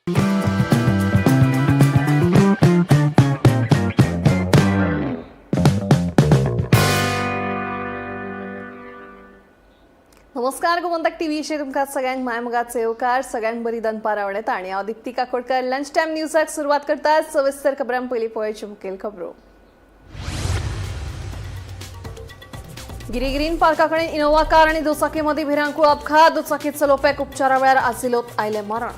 नमस्कार, गोमंतक टीव्हीचेर तुमकां सगळ्यांक मायमोगाचो येवकार. सगळ्यांक बरी दनपार आवडटा आनी हांव दीप्ती काकोडकर लंच टायम न्यूजाक सुरवात करता. सविस्तर खबरां पयलीं पळोवच्यो मुखेल खबरो. गिरी ग्रीन पार्का कडेन इनोव्हा कार आनी दुचाकी मदीं भिरांकूळ अपघात. दुचाकी चलोवप्याक उपचारा वेळार आजिलोत आयलें मरण.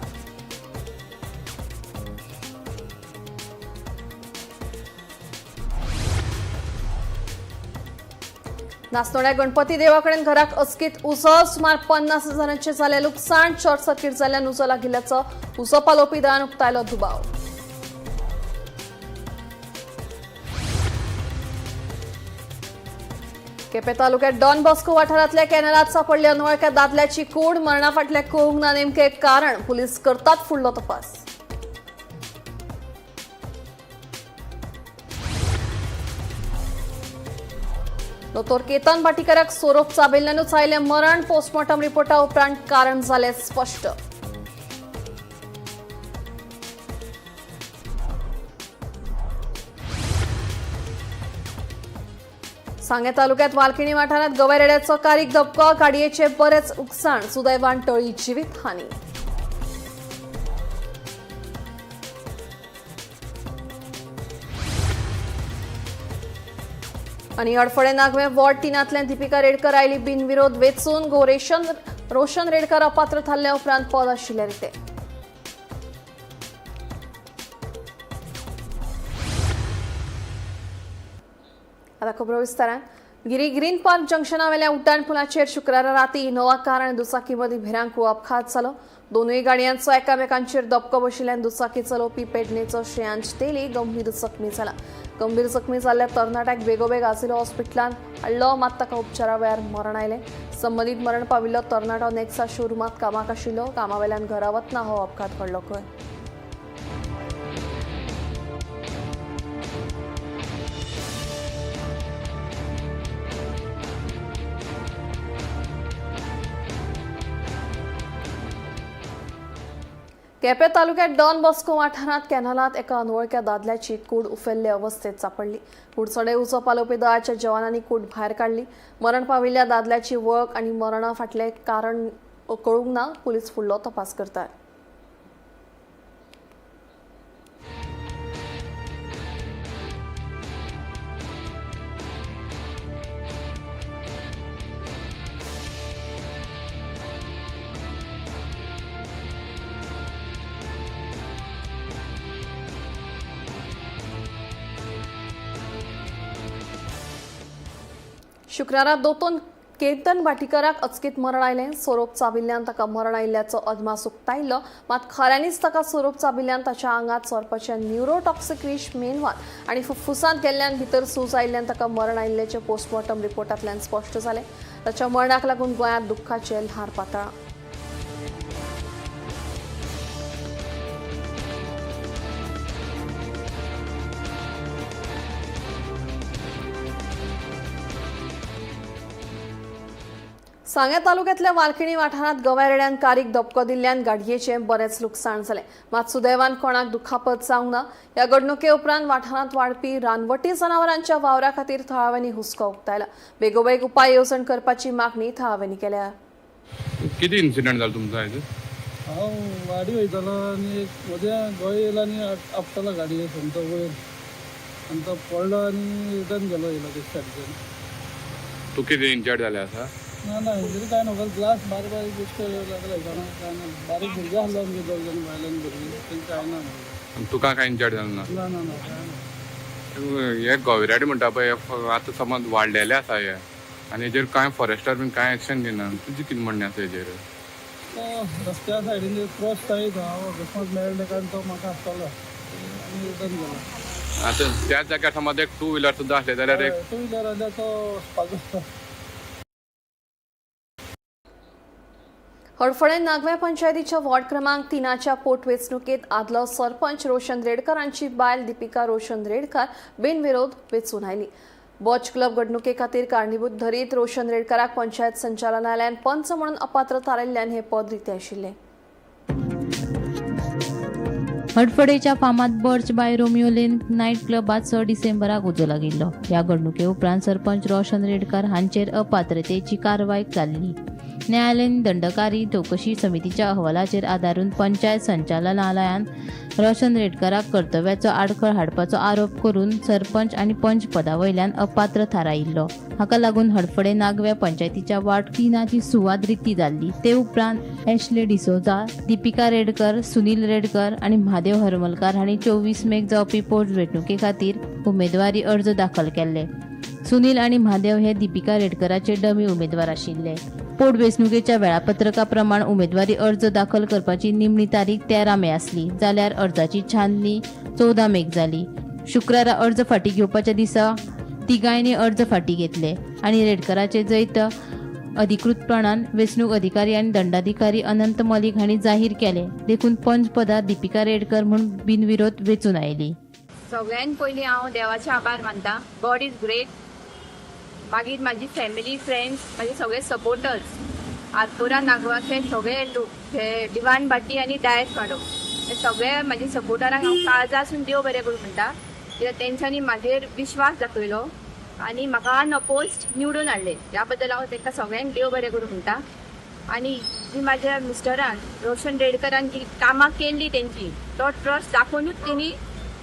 नासनोड्या गणपती देवाकडेन घराक अचकीत उजो. सुमार 50 हजारांचें जालें लुकसाण. शॉर्ट सर्किट जाल्ल्यान उजो लागिल्ल्याचो उजो पालोवपी दळान उक्तायलो दुबाव. केपें तालुक्यात डॉन बॉस्को वाठारांतल्या कॅनलात सापडली अनवळख्या दादल्याची कूड. मरणा फाटलें कळूंक ना नेमकें कारण. पुलीस करतात फुडलो तपास. दोतोर केतन भाटीकाराक सोरोप चाबिल्ल्यानूच आयलें मरण. पोस्टमॉर्टम रिपोर्टा उपरांत कारण जालें स्पश्ट. सांगें तालुक्यात वालकिणी वाठारांत गव्या रेड्याचो कारीक धपको. गाडयेचें बरेंच लुकसाण. सुदैवान टळी जिवीत हानी. आनी हडफडें नागवें वॉर्ड 3 दीपिका रेडकर आयली बिनविरोध वेंचून. गोरेशन रोशन रेडकर अपात्र थारल्या उपरांत पद आशिल्लें रितें. आता खबरो विस्तारान. गिरी ग्रीन पार्क जंक्शनावेल्या उड्डाण पुलाचेर शुक्रारा राती इनोव्हा कार आनी दुचाकी मदीं भिरांकूळ अपघात जालो. दोनूय गाडयांचो एकामेकांचेर धपको बशिल्ल्यान दुचाकी चलोवपी पेडणेचो श्रेयांश तेली गंभीर जखमी जाला. गंभीर जखमी जाल्ल्या तरणाट्याक बेगोबेग आझिलो हॉस्पिटलांत हाडलो, मात ताका उपचारा वेळार मरण आयलें. संबंदीत मरण पाविल्लो तरणाटो नेक्सा शोरुमांत कामाक आशिल्लो. कामावेल्यान घरा वतना हो अपघात घडलो खंय. केपें तालुक्यात डॉन बॉस्को वाठारांत कॅनलांत एका अनवळख्या दादल्याची कूड उफेल्ले अवस्थेत सापडली. कुडचडे उजो पालोवपी दळाच्या जवानांनी कूड भायर काडली. मरण पाविल्ल्या दादल्याची वळख आनी मरणा फाटलें कारण कळूंक ना. पुलीस फुडलो तपास करतात. शुक्रारा दोतोन केतन भाटीकाराक अचकीत मरण आयलें. सोरोप चाबिल्ल्यान ताका मरण आयिल्ल्याचो अदमास उक्तायल्लो. मात खऱ्यांनीच ताका सोरोप चाबिल्ल्यान ताच्या आंगात सोरपाचें न्युरोटॉक्सिक विश मेंदवांत आनी फुफ्फुसांत गेल्ल्यान भितर सूज आयिल्ल्यान ताका मरण आयिल्ल्याचें पोस्टमॉर्टम रिपोर्टांतल्यान स्पश्ट जालें. ताच्या मरणाक लागून गोंयांत दुख्खाचें ल्हार पातळ्ळां. सांगें तालुक्यांतल्या वालकिणी वाठारांत गव्या रेड्यान कारीक धपको दिल्ल्यान गाडयेचें बरेंच लुकसाण जालें. मात सुदैवान कोणाक दुखापत जावंक ना. ह्या घडणुके उपरांत वाठारांत वाडपी रानवटी जनावरांच्या वावरा खातीर थळाव्यांनी हुस्को उक्तायला. बेगोबेग उपाय येवजण करपाची मागणी थळाव्यांनी केल्या. किती इन्सिडंट जालो तुमचो आयज? हांव वाडी वयतालो आनी एक मदें गोंय येयलो आनी आपटलो गाडये सोमतो वयर आनी तो पडलो आनी रिटर्न गेलो येयलो ते सायडीच्यान. तूं कितें इंजर्ड जालें आसा? ना ना, इंजरी कांय ना, फक्त ग्लास बारीक बारीक बेश्टे लागले जाणा, कांय ना. बारीक भुरगे आसले आमगे, दोग जाण बायलां आनी भुरगीं, तेंकां कांय ना. आनी तुका कांय इंजर्ड जालें ना? ना ना ना, कांय ना. हे गवेराडी म्हणटा पळय, हे आतां समज वाडलेले आसा हे आनी हेजेर कांय फॉरेस्टर बीन कांय एक्शन घेना. तुजें कितें म्हणणें आसा हेजेर? तो रस्त्या सायडीन क्रॉस जायत हांव अकस्मात मेळ्ळें कारण तो म्हाका आपटलो आनी रिटर्न गेलो. आतां त्याच जाग्यार समज एक टू व्हिलर सुद्दां आसलें जाल्यार एक टू व्हिलर जाल्यार तो वचपाचो. हडफडें नागव्या पंचायतीच्या वॉर्ड क्रमांक 3च्या पोटवेंचणुकेत आदलो सरपंच रोशन रेडकर हांची बायल दीपिका रोशन रेडकर बिनविरोध वेंचून आयली. बॉच क्लब घडणुके खातीर कारणीभूत धरीत रोशन रेडकराक पंचायत संचालनालयान पंच म्हणून अपात्र थारायल्ल्यान हे पद रितें आशिल्लें. हडफडेच्या फामाद Birch by Romeo Lane night क्लबात 6 डिसेंबराक उजो लागिल्लो. ह्या घडणुके उपरांत सरपंच रोशन रेडकर हांचेर अपात्रतेची कारवाय जाल्ली. न्यायालयीन दंडकारी चवकशी समितीच्या अहवालाचेर आदारून पंचायत संचालनालयान रोशन रेडकराक कर्तव्याचो आडखळ हाडपाचो आरोप करून सरपंच आनी पंच पदा वयल्यान अपात्र थारायिल्लो. हाका लागून हडफडे नागव्या पंचायतीच्या वार्ड 3ची सुवात रिती जाल्ली. ते उपरांत एशले डिसोजा, दीपिका रेडकर, सुनील रेडकर आनी म्हादेव हरमलकार हांणी 24 मेक जावपी पोटवेंचणुके खातीर उमेदवारी अर्ज दाखल केल्ले. सुनील आनी म्हादेव हे दीपिका रेडकराचे डमी उमेदवार आशिल्ले. पोटवेंचणुकेच्या वेळापत्रका प्रमाण उमेदवारी अर्ज दाखल करपाची निमणी तारीख 13 मे आसली, जाल्यार अर्जाची छाननी 14 मेक जाली. शुक्रारा अर्ज फाटीं घेवपाच्या दिसा तिगांयनी अर्ज फाटीं घेतले आनी रेडकराचे जैत अधिकृतपणान वेंचणूक अधिकारी आनी दंडाधिकारी अनंत मलिक हांणी जाहीर केले. देखून पंच पदार दीपिका रेडकर म्हूण बिनविरोध वेंचून आयली. सगळ्यात पयलीं हांव देवाचे आभार मानता. God is great. मागीर म्हाजी फॅमिली, फ्रेंड्स, म्हाजे सगळे सपोर्टर्स, आरपोरा नागवाचे सगळे लोक, हे दिवान भाटी आनी डायस वाडो, हे सगळे म्हाजे सपोर्टरांक हांव काळजासून देव बरें करूं म्हणटा, कित्याक तेंच्यांनी म्हाजेर विश्वास दाखयलो आनी म्हाका अनअपोज्ड निवडून हाडलें. ह्या बद्दल हांव तांकां सगळ्यांक देव बरें करूं म्हणटा. आनी जी म्हाज्या मिस्टरान रोशन रेडकरान जी कामां केल्ली तेंची, तो ट्रस्ट दाखोवनूच तेणी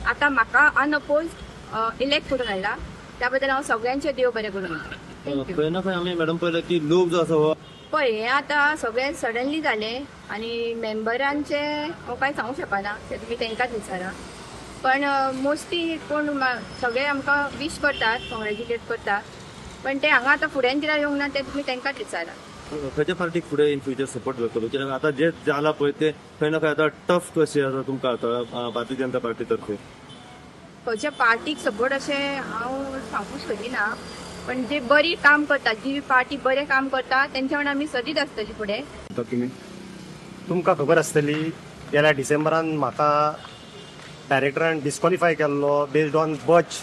आतां म्हाका अनअपोज्ड इलेक्ट करून हाडला. त्या बद्दल हांव सगळ्यांचे देव बरें करूं म्हणटा. Thank you. खंय ना खंय आमी मॅडम पळयलें की लोक जो आसा हो पळय, हें आतां सगळें सडनली जालें आनी मेंबरांचें हांव कांय सांगूंक शकना, तें तुमी तांकांच विचारा. पण मोस्टली कोण सगळे आमकां वीश करतात, कॉंग्रेच्युलेट करतात, पण ते हांगा आतां फुड्यान कित्याक येवंक ना तें तुमी तांकांच विचारा. खंयच्या पार्टीक फुडें इन फ्युचर सपोर्ट करतलो? कित्याक आतां जे जाला पळय ते खंय ना खंय आतां टफ कशें आसा तुमकां आतां भारतीय जनता पार्टी तर्फे? खंयच्या पार्टीक सपोर्ट अशें हांव सांगूंक सोदिना, पण जे बरी काम करतात, जी पार्टी बरें काम करता तेंच्या वांगडा आमी सदींच आसतली फुडें. तुमी तुमकां खबर आसतली, गेल्या डिसेंबरान म्हाका डायरेक्टरान डिस्कॉलिफाय केल्लो बेस्ड ऑन बच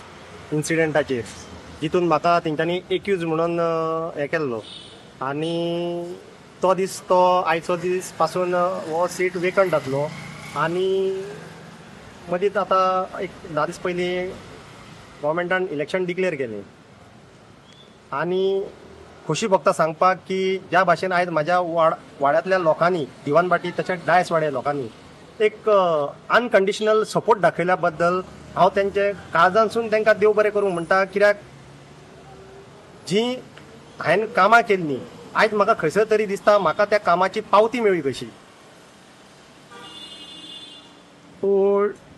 इन्सिडंटाचेर, जितून म्हाका तेंच्यांनी एक्यूज म्हणून हें केल्लो. आनी तो दीस, तो आयचो दीस पासून हो सीट वेकंट जातलो. आनी मदींच आतां एक 10 दीस पयलीं गोवोरमेंटान इलेक्शन डिक्लेर केलें. आनी खोशी भोगता सांगपाक की ज्या भाशेन आयज म्हाज्या वाड्यांतल्या लोकांनी, दिवानभाटी तशेंच डायस वाड्या लोकांनी एक अनकंडिशनल सपोर्ट दाखयल्या बद्दल हांव तेंचे काळजांतसून तांकां देव बरें करूं म्हणटा. कित्याक जी हांवें कामां केल्लीं, आयज म्हाका खंयसर तरी दिसता म्हाका त्या कामाची पावती मेळ्ळी कशी.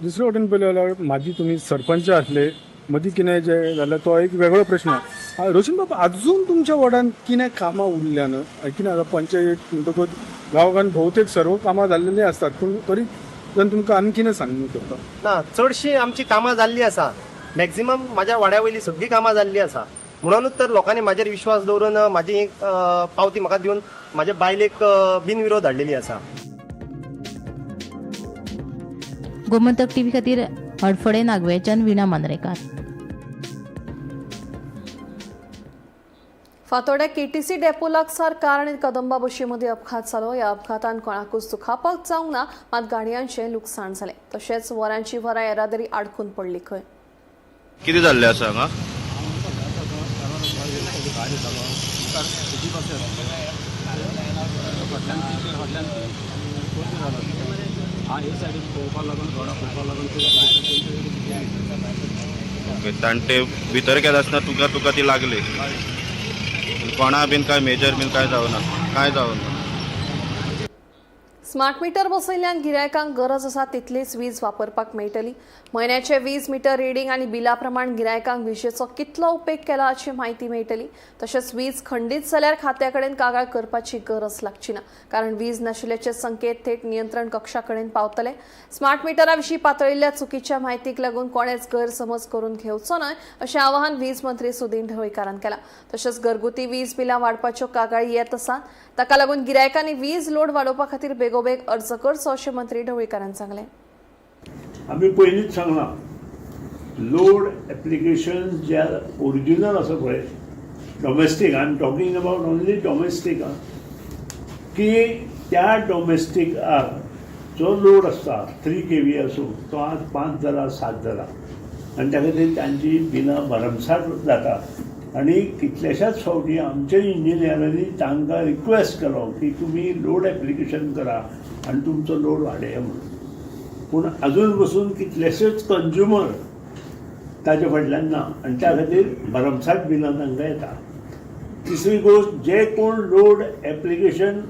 दुसरे वटेन पळयलें जाल्यार म्हाजी तुमी सरपंच आसले, मदीं कितें जें जालें तो एक वेगळो प्रश्न. रोशन बाब, अजून तुमच्या वॉर्डान कितें कामां उरल्या न्हय? कितें आतां पंचायत म्हणटकूच गांवगान भोवतेक सर्व कामां जाल्लेलीं आसतात, पूण तरी जर तुमकां आनी कितें सांगूंक सोदता? ना, चडशीं आमची कामां जाल्लीं आसा. मॅक्झिमम म्हाज्या वाड्या वयली सगळीं कामां जाल्लीं आसा. म्हणूनच तर लोकांनी म्हाजेर विश्वास दवरून म्हाजी पावती म्हाका दिवन म्हाज्या बायलेक बिनविरोध हाडलेली आसा. गोमंतक टीव्ही खातीर हडफडे नागवेच्यान वीणा मांद्रेकार. फातोड्या केटीसी डेपो लागसार कार आनी कदंबा बशी मदीं अपघात जालो. ह्या अपघातान कोणाकूच दुखापत जावंक ना, मात गाडयांचें लुकसाण जालें. तशेंच वरांची वरां येरादारी आडकून पडली खंय. कितें जाल्लें आसा हांगा? ओके, जाणटे भितर गेले आसतना तुका तुका ती लागली, कोणा बीन काय मेजर बीन काय जावना, काय जावना? स्मार्ट मीटर बसयल्ल्यान गिरायकांक गरज आसा तितलीच वीज वापरपाक मेळटली. म्हयन्याचे वीज मीटर रिडींग आनी बिला प्रमाण गिरायकांक विजेचो कितलो उपेग केला हाची म्हायती मेळटली. तशेंच वीज खंडीत जाल्यार खात्या कडेन कागाळ करपाची गरज लागची ना, कारण वीज नाशिल्ल्याचे संकेत थेट नियंत्रण कक्षा कडेन पावतले. स्मार्ट मिटरा विशीं पातळिल्ल्या चुकीच्या म्हायतीक लागून कोणेच गैरसमज करून घेवचो न्हय अशें आवाहन वीज मंत्री सुदीन ढवळीकारान केलां. तशेंच घरगुती वीज बिलां वाडपाच्यो कागाळी येत आसात, ताका लागून गिरायकांनी वीज लोड वाडोवपा खातीर बेगोबेग अर्ज करचो अशें मंत्री ढवळीकारान सांगलें. आमी पयलींच सांगलां, लोड एप्लिकेशन जे ओरिजिनल आसा पळय domestic, I am talking about only domestic, की त्या डोमेस्टिकाक जो लोड आसता 3 kV आसूं तो आज 5 जाला 7 जाला आनी त्या खातीर तांची बिलां भरमसाठ जाता. आनी कितल्याशाच फावटी आमच्या इंजिनियरांनी तांकां रिक्वेस्ट केलो की तुमी लोड एप्लिकेशन करा आनी तुमचो लोड वाडया म्हणून. पूण अजून पसून कितलेशेच कंज्युमर ताजे फाटल्यान ना आनी त्या खातीर भरमसाठ बिलां तांकां येता. तिसरी गोश्ट, जे कोण load application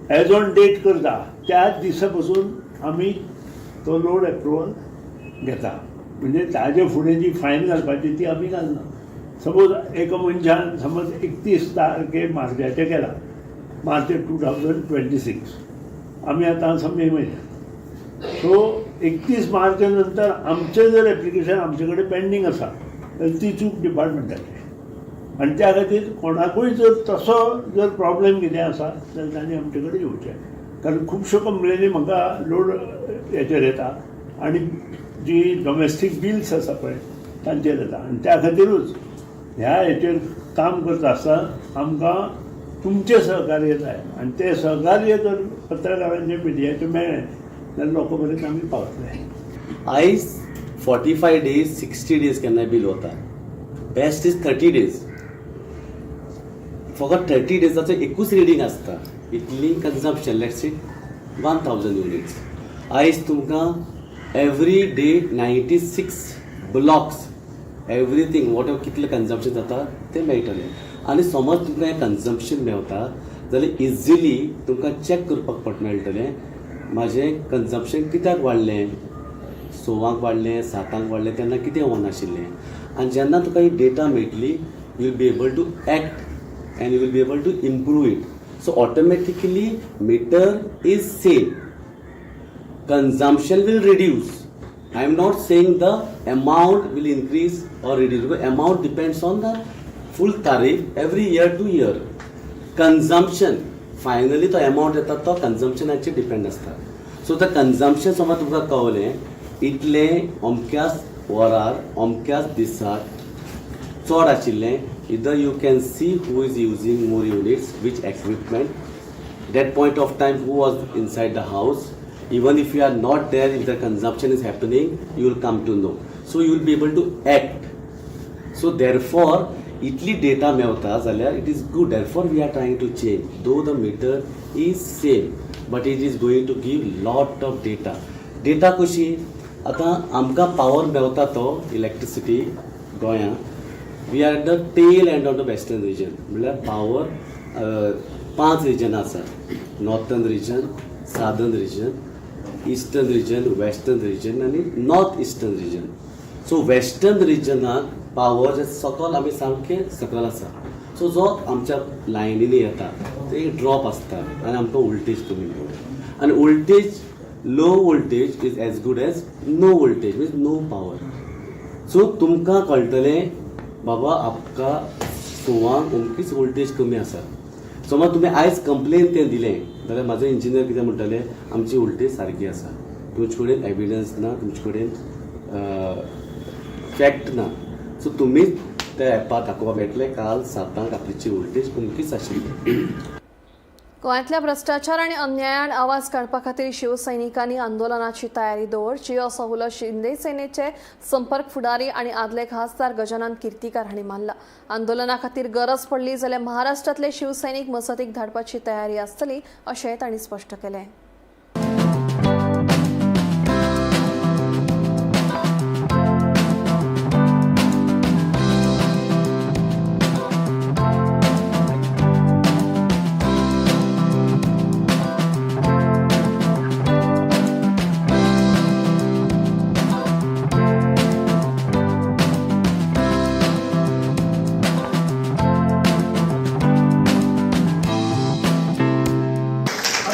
as on date करता त्याच दिसा पसून आमी तो लोड एप्रुवल घेता. म्हणजे ताजे फुडें जी फायन घालपाची ती आमी घालना. सपोज एका मनशान समज 31 तारखे मार्चाचें केला, मार्च 2026, आमी आतां आसा मे म्हयन्यात. सो 31 मार्चा नंतर आमचें जर एप्लिकेशन आमचे कडेन पेंडींग आसा जाल्यार ती चूक डिपार्टमेंटाची. आनी त्या खातीर कोणाकूय जर तसो जर प्रॉब्लेम कितें आसा जाल्यार तांणी आमचे कडेन येवचें, कारण खुबश्यो कंप्लेनी म्हाका लोड हेचेर येता आनी जी डोमेस्टीक बिल्स आसा पळय तांचेर येता. आनी त्या खातीरूच ह्या हेचेर काम करता आसतना आमकां तुमचें सहकार्य जाय आनी तें सहकार्य जर पत्रकारांचें मिडियाचें मेळ्ळें जाल्यार लोकां पर्यंत आमी पावतले. आयज 45 डेज 60 डेज केन्नाय बील वता, बेस्ट is 30 days. फकत 30 डेजाचो एकूच रिडींग आसता, इतली कन्जम्पशन, let's see 1000 units. आयज तुमकां every day 96 blocks everything what कितलें कन्जम्पशन जाता तें मेळटलें. आनी समज तुमकां हें कन्जम्पशन मेवता जाल्यार इजिली तुमकां चॅक करपाक मेळटलें म्हाजें कन्जम्पशन कित्याक वाडलें, 6 वाडलें, 7 वाडलें, तेन्ना कितें वनाशिल्लें. आनी जेन्ना तुका ही डेटा मेळटली you will be able to act and you will be able to improve it. So automatically meter is same, consumption will reduce. I am not saying the amount will increase or reduce, because amount depends on the full tariff every year to year. Consumption finally तो amount येता तो consumptionाचेर depend आसता. So the consumption समज तुमकां कळलें इतलें अमक्याच वरार अमक्याच दिसाक चड आशिल्लें, either you can see who is using more units, which equipment, that point of time who was inside the house. Even if you are not there, if the consumption is happening, you will come to know. So you will be able to act. So therefore इतली data मेवता जाल्यार it is good. Therefore we are trying to change, though the meter is same but it is going to give lot of data. Data कशी आतां आमकां power मेवता तो electricity गोंयांत, we are at the tail end of the western region. म्हणल्यार power 5 reason आसा, northern region, southern region, eastern region, western region आनी north eastern region. So western रिजनाक पावर जे सकल आमी सामके सकल आसा. सो जो आमच्या लायनीनी येता ते एक ड्रॉप आसता आनी आमकां वोल्टेज कमी मेळटा. आनी voltage, low voltage is as good as no voltage, means no power. So तुमकां कळटलें बाबा आपका 6 अमकीच वोल्टेज कमी आसा. समज तुमी आयज कंप्लेन तें दिलें जाल्यार म्हाजो इंजिनियर कितें म्हणटले, आमची वोल्टेज सारकी आसा, तुमचे कडेन एविडन्स ना, तुमचे कडेन फॅक्ट ना. सो तुमी त्या एपार दाखोवपाक मेळटलें काल 7 आपलीची वोल्टेज अमकीच आशिल्ली. गोंयांतल्या भ्रश्टाचार आनी अन्यायान आवाज काडपा खातीर शिवसैनिकांनी आंदोलनाची तयारी दवरची असो उलो शिंदे सेनेचे संपर्क फुडारी आनी आदले खासदार गजानन किर्तीकार हांणी मारला. आंदोलना खातीर गरज पडली जाल्यार महाराष्ट्रांतले शिवसैनिक मसतीक धाडपाची तयारी आसतली अशें तांणी स्पश्ट केलें.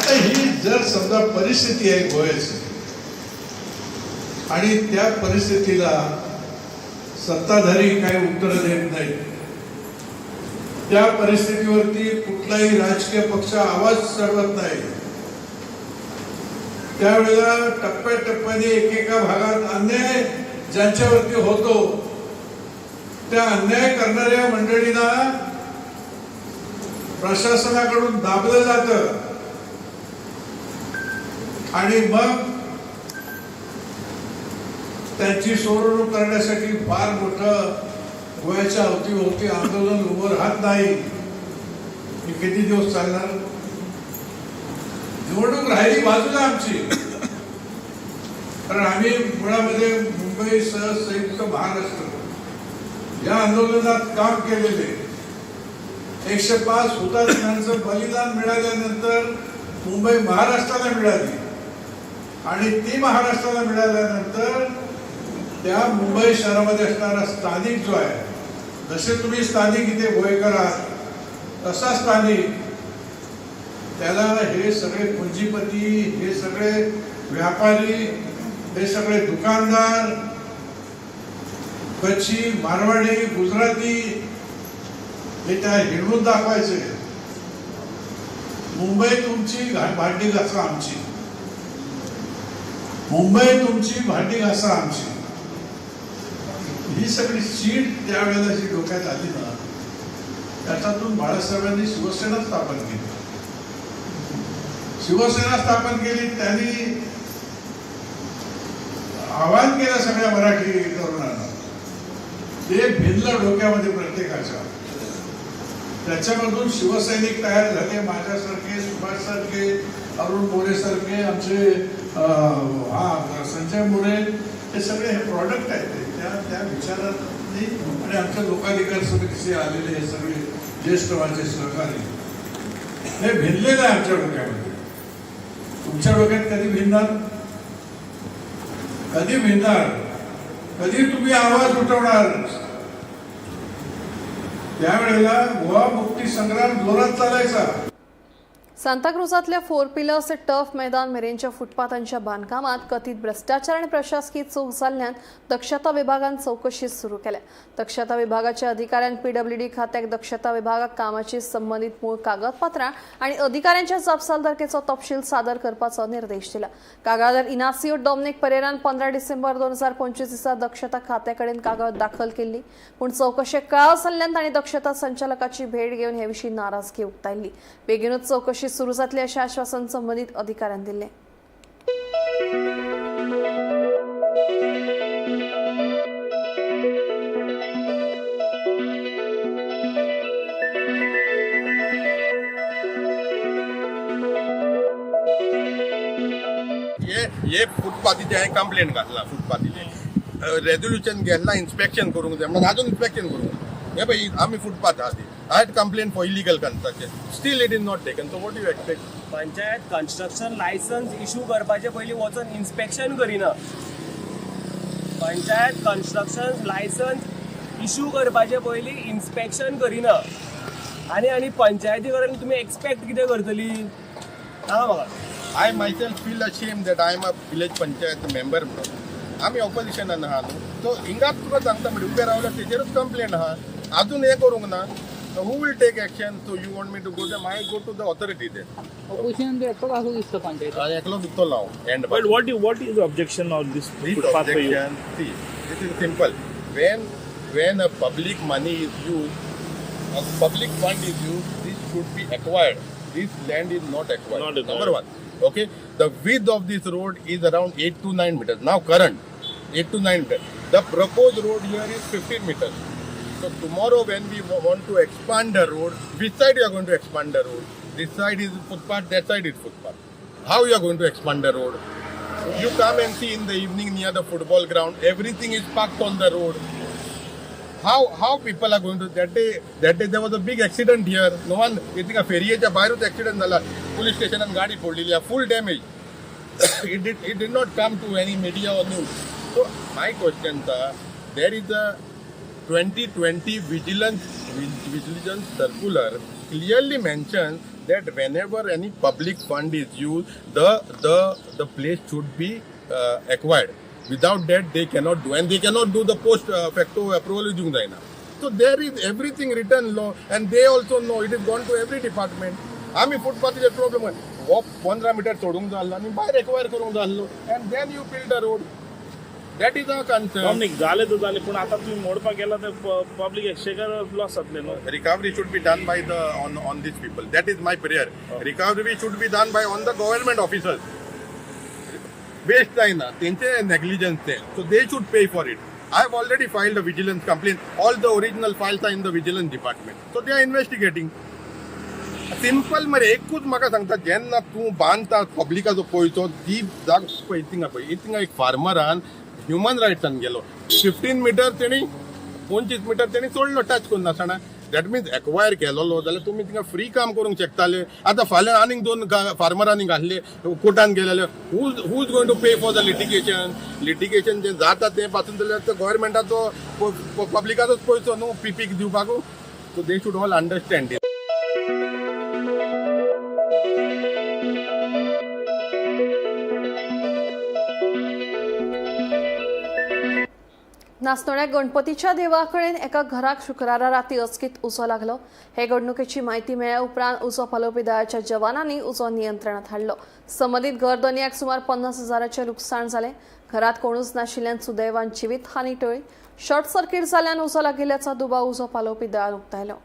आता ही जर समजा परिस्थिती आहे गोव्याची आणि त्या परिस्थितीला सत्ताधारी काही उत्तर देत नाही, त्या परिस्थितीवरती कुठलाही राजकीय पक्ष आवाज चढवत नाही, त्यावेळेला टप्प्याटप्प्याने एकेका भागात अन्याय ज्यांच्यावरती होतो त्या अन्याय करणाऱ्या मंडळींना प्रशासनाकडून दाबलं जातं. आणि मग त्यांची सोडवणूक करण्यासाठी फार मोठं गोव्याच्या अवतीभोवती आंदोलन उभं राहत नाही. हे किती दिवस चालणार? निवडणूक राहिली बाजूला आमची, कारण आम्ही मुळामध्ये मुंबईसह संयुक्त महाराष्ट्र या आंदोलनात काम केलेले. 105 हुतात्म्यांचं बलिदान मिळाल्यानंतर मुंबई महाराष्ट्राला मिळाली आणि ती महाराष्ट्राला मिळाल्यानंतर त्या मुंबई शहरामध्ये असणारा स्थानिक जो आहे, जसे तुम्ही स्थानिक इथे भोयकर आहात तसा स्थानिक, त्याला हे सगळे पुंजीपती, हे सगळे व्यापारी, हे सगळे दुकानदार, कच्छी, मारवाडी, गुजराती हे त्या हिंडून दाखवायचे. मुंबई तुमची, भांडी घासा आमची, मुंबई तुमची, भांडी घासा आमची. ही सगळी चीड त्यावेळेला जी डोक्यात आली ना, त्याच्यातून बाळासाहेबांनी शिवसेना स्थापन केली. शिवसेना स्थापन केली, त्यांनी आवाहन केलं सगळ्या मराठी तरुणांना. ते भिनलं डोक्यामध्ये प्रत्येकाच्या. त्याच्यामधून शिवसैनिक तयार झाले, माझ्यासारखे, सुभाषसारखे, अरुण मोरेसारखे, आमचे हा संजय मोरे, हे सगळे हे प्रॉडक्ट आहेत ते त्या त्या विचारांनी आणि आमच्या लोकाधिकार समितीचे आलेले हे सगळे ज्येष्ठ माझे सहकारी, हे भिनलेलं आहे आमच्या डोक्यामध्ये. तुमच्या डोक्यात कधी भिनणार? कधी भिनणार? कधी तुम्ही आवाज उठवणार? त्यावेळेला गोवा मुक्ती संग्राम जोरात चालायचा. सांताक्रुझातल्या फोर पिलर्स टर्फ मैदान मेरेनच्या फुटपाथांच्या बांधकामात कथित भ्रष्टाचार आणि प्रशासकीय चूक जाल्ल्यान दक्षता विभागान चौकशी सुरू केल्या. दक्षता विभागाच्या अधिकाऱ्यान पीडब्ल्यूडी खात्याक दक्षता विभागाक कामाची संबंधित मूळ कागदपत्रां आणि अधिकाऱ्यांच्या जापसालदारकेचो तपशील सादर करपाचो निर्देश दिला. कागाळदार इनासियो डॉमनिक परेरान 15 डिसेंबर 2025 दिसा दक्षता खात्याकडेन कागद दाखल केल्ली, पूण चौकशेक कळाव जाल्ल्यान तांणी दक्षता संचालकाची भेट घेवन हे विशीं नाराजगी उक्तायल्ली. बेगीनूच चौकशी सुरू जातली अशें आश्वासन संबंदीत अधिकाऱ्यान दिल्लें. हे हे फुटपाथीचे हांवें कंप्लेन घातला. फुटपाथीचे रेजोल्युशन घेतला, इन्स्पेक्शन करूंक जाय म्हणून. अजून इन्स्पेक्शन करूंक. हे पळय, आमी फुटपाथ आहा ती. I had complain for illegal construction, still it is not taken, so what you expect? Panchayat construction licence issue करपाचे पयलीं वचोन इन्स्पेक्शन करिना. पंचायत कन्स्ट्रक्शन लायसन्स इशू करपाचे पयलीं इन्स्पेक्शन करिना आनी आनी पंचायती कडेन तुमी एक्सपेक्ट कितें करतली, सांगा म्हाका. I myself feel ashamed that I am a village panchayat member म्हणून. आमी ऑपोजिशनान आहा न्हू, सो हिंगाच तुका सांगता, म्हणजे उबे रावल्यार तेजेरूच कंप्लेन आहा. अजून हें करूंक ना. Who will take action? So you want me to go them? I go to the authority they. Opposition एकटोच आसूं दिसता पंचायत. एकलो बिकतलो हांव and. But what is the objection of this This footpath for you? Objection, see, this is simple. When a public money is used, a public fund is used, this should be acquired. This land is not acquired. Not acquired. Number one. Okay. The width of this road is around 8 to 9 meters. Now current, 8 to 9 meters. The proposed road here is 15 meters. So tomorrow when we want to expand the road, which side you are going to expand the road? This side is footpath, that side is footpath. How you are going to expand the road? You come and see in the evening near the football ground, everything is parked on the road. How people are going to that day? That day there was a big accident here. No one, you think, फेरियेच्या भायरूच accident झाला. Police स्टेशनान गाडी फोडलेली आहे, full damage. It did not come to any media or news. So my question, there is a 2020 vigilance circular clearly mentions that whenever any public fund is used, the place should be acquired. Without that, they cannot do, and they cannot do the post facto approval दिवंक जायना. So there is everything written law, and they also know it is gone to every department. आमी फुटपाथीचे problem हो 15 metre सोडूंक जाय आसलो आनी भायर acquire करूंक जाय आसलो, and then you build the road. That is our concern. Dominic, जालें तर जालें, पूण आतां तुमी मोडपाक गेला तर पब्लीक एक्सचेकर लॉस जातलें न्हू. Recovery should be done by the on these people. That is my prayer. Recovery should be done by on the government officers. Waste जायना, तेंचे नेग्लिजन्स ते, so they should pay for it. I have already filed a vigilance complaint. All the original files are in the vigilance department, so they are investigating. Simple मरे, एकूच म्हाका सांगता, जेन्ना तूं बांदता पब्लिकाचो पयसो, ती जाग पळय थिंगा पळय थिंगा एक फार्मरान ह्युमन रायट्सान गेलो, 15 मिटर तेणी 25 मिटर तेणी सोडलो टच करून नासतना. That means acquire केलोलो जाल्यार तुमी थिंगा फ्री काम करूंक शकताले. आतां फाल्यां आनीक 2 फार्मरांनी घातले कोर्टान गेलेले, who is going to pay for the litigation? Litigation जें जाता तें पासून जाल्यार तो गोवोरमेंटाचो पब्लिकाचोच पयसो न्हू पीपीक दिवपाक. So they should all understand. नास्नोड्या गणपतीच्या देवळाकडेन एका घराक शुक्रारा राती अचकीत उजो लागलो. हे घडणुकेची म्हायती मेळ्ळ्या उपरांत उजो पालोवपी दळाच्या जवानांनी उजो नियंत्रणात हाडलो. संबंदीत घर धनयाक सुमार 50,000 लुकसाण जालें. घरात कोणूच नाशिल्ल्यान सुदैवान जिवीत हानी टळ्ळी. शॉर्ट सर्किट जाल्ल्यान उजो लागिल्ल्याचो दुबाव उजो पालोवपी दळान उक्तायलो.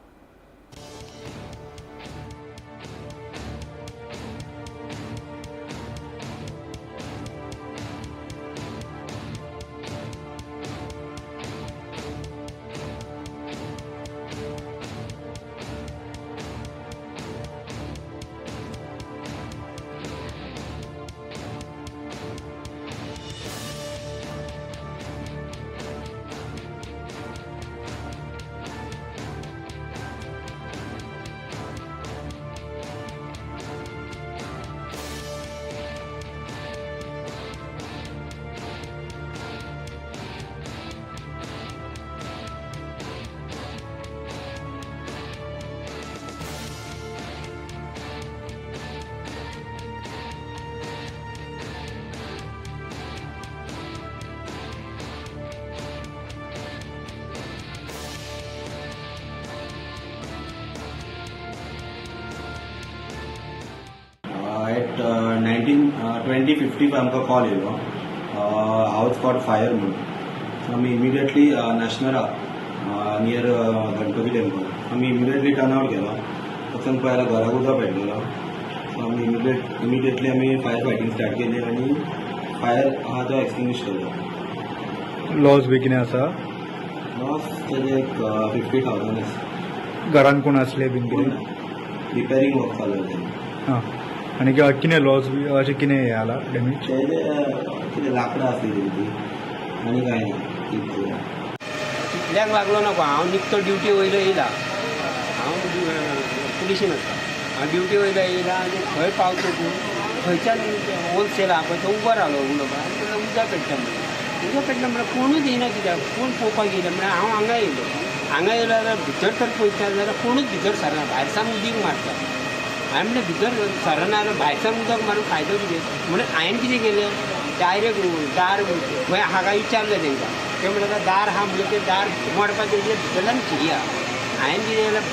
एट 19:20:55 आमकां कॉल येयलो, हावज कॉट फायर म्हणून. सो आमी इमिडिएटली नॅशनला नियर गणपती टेम्पल आमी इमिडिएटली टर्न आवट केलो. वचून पळयल्यार घराक उजो पेटलेलो. सो आमी इमिडिएटली आमी फायर फायटींग स्टार्ट केली आनी फायर आहा तो एक्सटिंग्विश केलो. लॉस बी कितें आसा? लॉस तेजे एक 50,000 आसा. घरान कोण आसले बीन कितें? रिपेरींग वर्क चालू आसा. आं, आनी कितें लॉस बी अशें कितें हें जाला डॅमेज? तेजे कितें लांकडां आसली तेजी आनी कांय ना. कितल्याक लागलो ना हांव निकतो ड्युटी वयलो येयला, हांव पुलिशीन आसता, हांव ड्युटी वयलो येयला आनी खंय पावतो तूं खंयच्यान होलसेल आहा पळय तो उबो रावलो उलोवपाक आनी तुका उदक पेट्टा म्हणून. उदक पेटलें म्हणल्यार कोणूच येयना कित्याक, कोण पळोवपाक येयना म्हणल्यार हांव हांगा येयलो. हांगा येयलो जाल्यार भितर तर पळयता जाल्यार कोणूच भितर सरना, भायर सावन उदीक मारता. हांवें म्हणलें भितर सरना जाल्यार भायर सावन उदक मारून फायदो कितें म्हणून हांवें कितें केलें, डायरेक्ट दार खंय आहा काय विचारलें तांकां. ते म्हणटा दार आहा म्हणलें, तें दार मोडपाचें इतलें भितरल्यान खिरी आहा. हांवें कितें केलें,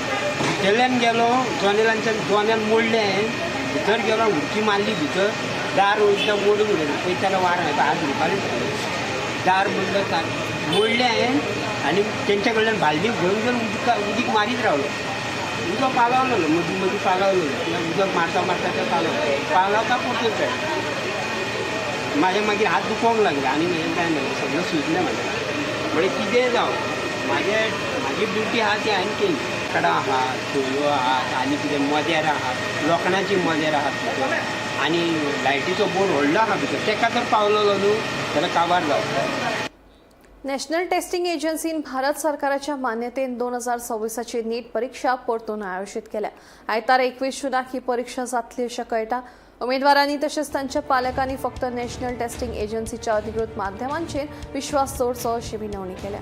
भितरल्यान गेलो, जनेलांच्यान जनेल मोडलें हांवें, भितर गेलो, उडकी मारली भितर, दार वयता मोडून उडयलें. पळयता जाल्यार वारो हात धुवपाक दार मोडलो, मोडलें हांवें आनी तेंच्या कडल्यान बालदी घेवन घेवन उदीक मारीत रावलो. उदक पागावलेलो, मदीं मदीं पागावलेलो, उदक मारता मारता तें पागावता परतून पेटलें. म्हाजे मागीर हात दुखोवंक लागले आनी म्हजें कांय ना, सगळें सुजलें म्हाजें. म्हणजे कितेंय जावं म्हाजी ड्युटी आहा ती हांवें केली. लांकडां आहा, सोयो आहा, आनी कितें मदेर आहा, लोखणाची मदेर आहा भितर, आनी लायटीचो बोर्ड व्हडलो आहा भितर, तेका जर पावलोलो न्हू जाल्यार काबार जावपाचो. नॅशनल टेस्टिंग एजन्सीन भारत सरकाराच्या मान्यतेन 2026ची नीट परीक्षा परतून आयोजीत केल्या. आयतार 21 जूनाक ही परीक्षा जातली अशें कळटा. उमेदवारांनी तशेंच तांच्या पालकांनी फक्त नॅशनल टेस्टिंग एजन्सीच्या अधिकृत माध्यमांचेर विश्वास दवरचो अशी विनवणी केल्या.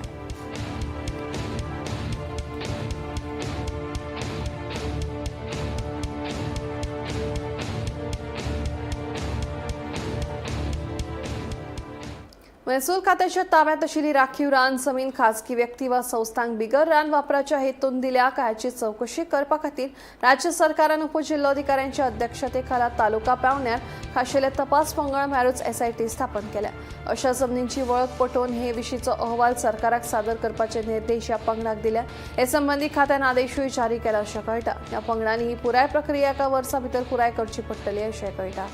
महसूल खात्याच्या ताब्यात आशिल्ली राखीव रान जमीन खाजगी व्यक्ती वा संस्थांक बिगर रान वापराच्या हेतून दिल्या काय हाची चवकशी करपा खातीर राज्य सरकारान उपजिल्लोधिकाऱ्यांच्या अध्यक्षतेखाला तालुका पावंड्यार खाशेले तपास पंगड म्हळ्यारूच एसआयटी स्थापन केल्या. अशा जमनींची वळख पटोवन हे विशींचो अहवाल सरकाराक सादर करपाचे निर्देश ह्या पंगडाक दिल्या. हे संबंदी खात्यान आदेशूय जारी केला अशें कळटा. ह्या पंगडांनी ही पुराय प्रक्रिया एका वर्सा भितर पुराय करची पडटली अशें कळटा.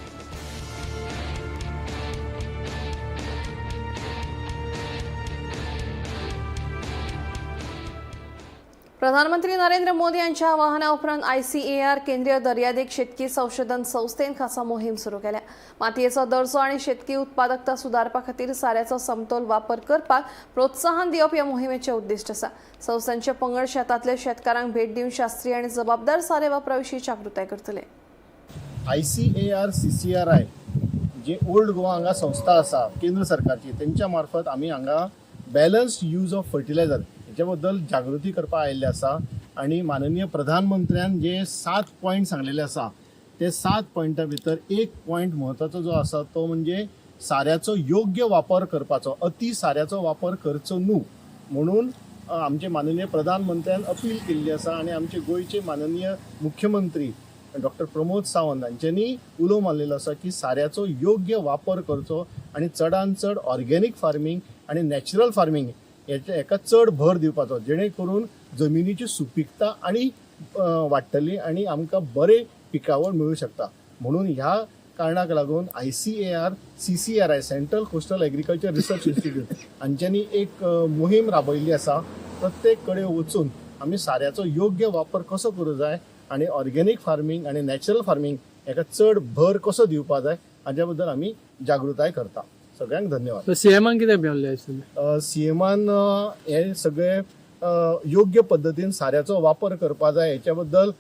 प्रधानमंत्री नरेंद्र मोदी यांच्या आवाहना उपरांत आयसीएआर केंद्रीय दर्यादेग शेतकी संशोधन संस्थेन खासा मोहीम सुरू केल्या. मातयेचो दर्जो आनी शेतकी उत्पादकता सुदारपा खातीर साऱ्याचो समतोल वापर करपाक प्रोत्साहन दिवप ह्या मोहिमेचें उद्दिश्ट आसा. संस्थांचे पंगड शेतांतल्या शेतकारांक भेट दिवन शास्त्रीय आनी जबाबदार सारे वापरा विशीं जागृताय करतले. आयसीएआर सीसीआरआय जे ओल्ड गोवा हांगा संस्था आसा केंद्र सरकारची, तेंच्या मार्फत आमी हांगा बॅलन्स्ड यूज ऑफ फर्टिलायझर हेच्या बद्दल जागृती करपाक आयिल्ले आसा. आनी माननीय प्रधानमंत्र्यान जे 7 पॉयंट सांगलेले आसा ते 7 पॉयंटा भितर एक पॉयंट म्हत्वाचो जो आसा तो म्हणजे साऱ्याचो योग्य वापर करपाचो, अति साऱ्याचो वापर करचो न्हू म्हणून आमचे माननीय प्रधानमंत्र्यान अपील केल्ली आसा. आनी आमचे गोंयचे माननीय मुख्यमंत्री डॉक्टर प्रमोद सावंत हांच्यांनी उलो मारलेलो आसा की साऱ्याचो योग्य वापर करचो आनी चडान चड ऑर्गेनीक फार्मींग आनी नॅचरल फार्मींग हेका चड भर दिवपाचो, जेणे करून जमिनीची सुपीकता आनी वाडटली आनी आमकां बरे पिकावळ मेळूं शकता. म्हणून ह्या कारणाक लागून ICAR CCRI central coastal agriculture research institute हांच्यांनी एक मोहीम राबयल्ली आसा. प्रत्येक कडेन वचून आमी साऱ्याचो योग्य वापर कसो करूं जाय आनी ऑर्गेनीक फार्मींग आनी नॅचरल फार्मींग हेका चड भर कसो दिवपा जाय हाच्या बद्दल आमी जागृताय करता. सगळ्यांक धन्यवाद. सीएमान कितें मेळ्ळें? सीएमान हे सगळे योग्य पद्दतीन साऱ्याचो वापर करपा जाय हेच्या बद्दल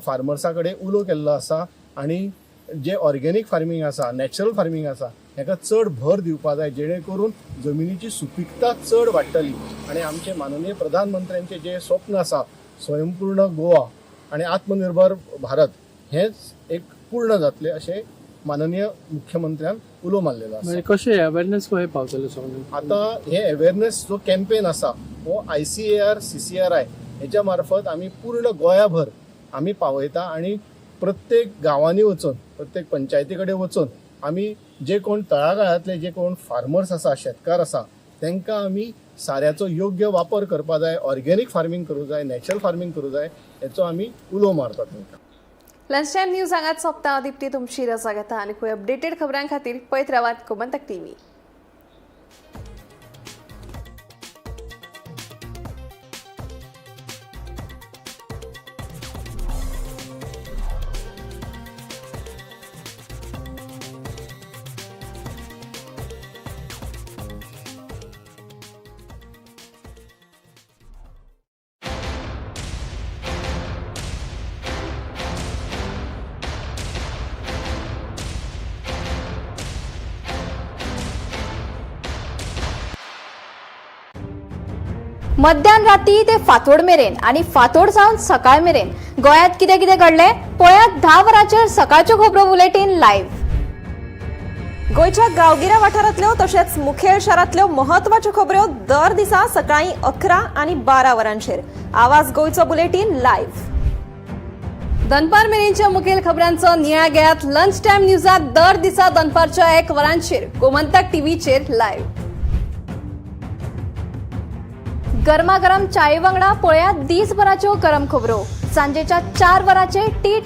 फार्मर्सा कडेन उलो केल्लो आसा आनी जे ऑर्गेनीक फार्मींग आसा, नॅचरल फार्मींग आसा हेका चड भर दिवपा जाय, जेणे करून जमिनीची सुपीकता चड वाडटली आनी आमचे माननीय प्रधानमंत्र्यांचे जे स्वप्न आसा स्वयंपूर्ण गोवा आनी आत्मनिर्भर भारत हेच एक पूर्ण जातले अशें माननीय मुख्यमंत्र्यान उलो मारलेलो आसा. कशें अवेरनेस खंय पावतले सगळ्यांक? आतां हे अवेरनेस जो कॅम्पेन आसा हो आयसीएआर सीसीआरआय हेच्या मार्फत आमी पूर्ण गोंयाभर आमी पावयता आनी प्रत्येक गांवांनी वचून, प्रत्येक पंचायती कडेन वचून आमी जे कोण तळागाळांतले जे कोण फार्मर्स आसा, शेतकार आसा तांकां आमी साऱ्याचो योग्य वापर करपा जाय, ऑर्गेनीक फार्मींग करूं जाय, नॅचरल फार्मींग करूं जाय हेचो आमी उलो मारतात तांकां. लंच टायम न्यूज हांगाच सोंपता. दीप्ती तुमची रजा घेता आनी खंय अपडेटेड खबरां खातीर पळयत रावात गोमंतक टीव्ही. मध्यान राती ते फांतोड मेरेन आनी फांतोड जावन सकाळ मेरेन गोंयांत कितें कितें घडलें पळयात 10 वरांचेर सकाळच्यो खबरो बुलेटीन लायव्ह. गोंयच्या गांवगिऱ्या वाठारांतल्यो तशेंच मुखेल शारांतल्यो म्हत्वाच्यो खबरो दर दिसा सकाळीं 11 आनी 12 वरांचेर आवाज गोंयचो बुलेटीन लायव्ह. दनपार मेरेनच्या मुखेल खबरांचो नियाळ घेयात लंच टायम न्यूजात दर दिसा दनपारच्या 1 वरांचेर गोमंतक टीव्हीचेर लायव्ह. गरमागरम चाये वांगडा पळयात दीसभराच्यो गरम खबरो सांजेच्या 4 वरांचेर टी टायम.